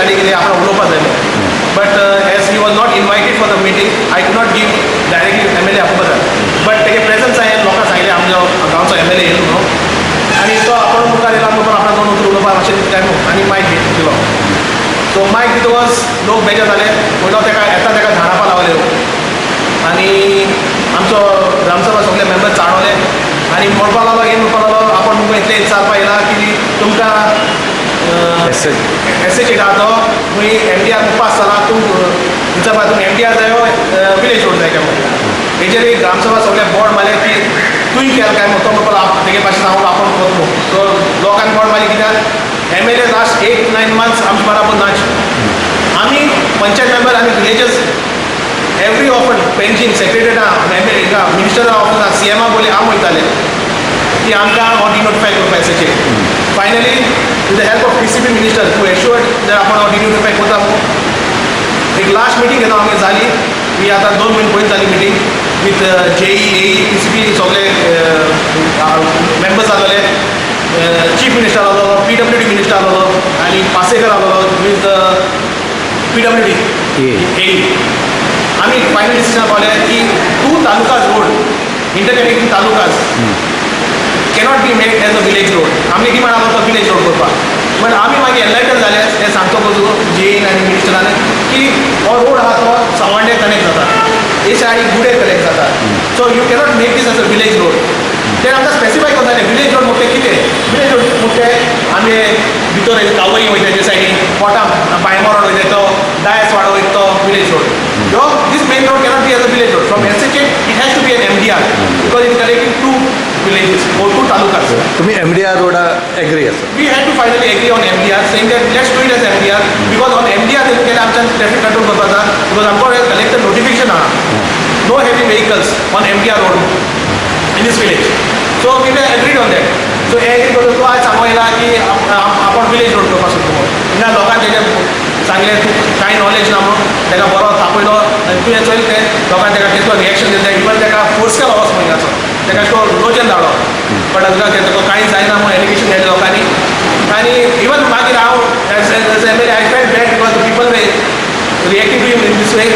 धाडली कितें आपण उलोवपा जाय. But as he was not invited for the meeting, I could not give directly MLA आपोवपा जाय, बट तेगे प्रेजन्स हांवें लोकांक सांगलें, आमचो गांवचो एमएलए येयलो म्हणून आनी तो आपण मुखार येयला म्हणून आपणा दोन उतर उलोवपाक मातशें टायम आनी मायक दिलो. सो मायक दितकच लोक बेजार जाले. पयलो तेका येता तेका धाडावपा लागले आनी आमचो ग्रामसभा सगळे मेंबर चाळवले आनी म्हणपाक लागलो, हें म्हणपाक लागलो, आपण तुमकां इतलें विचारपा येयला की तुमकां एसएच आहा तो तुमी एमडीआर पास जाला, तूं विचारपा तुमी एमडीआर जायो, विलेज रोड जाय काय म्हणून. हेजेर एक ग्रामसभा सगळे बोर्ड मारले की तुंय केलें काय म्हणून. तो म्हणपाक लागलो, तेगे भाशेन सांगून आपूण करता. सो लोकांनी बोर्ड मारली कित्याक MLA last 8-9 months आमचे बराबर नाच. आमी पंचायत मेंबर आनी विलेजर्स एवरी ऑफन पेंजीम सेक्रेटरीना, एमएलए, मिनिस्टरा ऑफिसा, सीएमा बोले आम वयताले की आमकां हो डिनोटिफाय करपा एसएचए. Finally, with the help of PCP minister who assured that आपण हो डिनोटिफाय करता म्हणून, एक लास्ट मिटींग घेता आमी जाली. ही आतां 2 म्हयने पयलीं जाली meeting with JE, AE, PCP सगळे मेंबर्स आसलेले, चीफ मिनिस्टर आसलेलो, पीडब्ल्यूडी मिनिस्टर आसलेलो आनी पासेकर आसलेलो विथ पीडब्ल्यूडी एई. आमी फायनल डिसिजन पावले की two talukas road, interconnecting talukas, cannot be made as a village road. आमी डिमांड आसलो तो विलेज रोड करपाक, बट आमी मागीर एनलायटन जाले. हें सांगतो कसो जेईन आनी मिनिस्टरान की हो रोड आहा तो सवांडे कनेक्ट जाता, हे सायडीक गुडे कनेक्ट जाता, so you cannot make this as a village road. ते आमकां स्पेसिफाय करता विलेज रोड म्हणटे कितें. विलेज रोड म्हणटे आमी भितर कावरी वयता ते सायडीन, पोटा बायमोरण वयता तो, डायस वाडो वयता तो village road. Yo this main road cannot be as a village road. From S H it has to be an MDR because it connecting two villages or two talukas. तुम्ही एमडीआर रोडा एग्री आसा? We had to finally agree on MDR, saying that let's do it as MDR because on MDR केल्यार आमच्यान traffic control करपाक जाता, because आमकां collector notification आहा, no heavy vehicles on MDR road in this village. So we were agreed on that. So हे agree करून तूं आज सांगो येयला की आपण विलेज रोड करपाक सोदता म्हणून. हिंगा लोकांक तेजें सांगलें, तूं कांय नॉलेज ना म्हणून तेका बरो तापयलो. आनी तुवें चोयलें तें लोकांक तेका कितलो रिएक्शन दिलें. इवन तेका फोर्स केलो वच म्हयन्याचो, तेका अशें करून लोजन धाडलो, बट तुका ताका कांय जायना म्हणून एलिगेशन केलें लोकांनी. आनी इवन मागीर हांव as MLA, I felt bad because people were reacting to him in this way.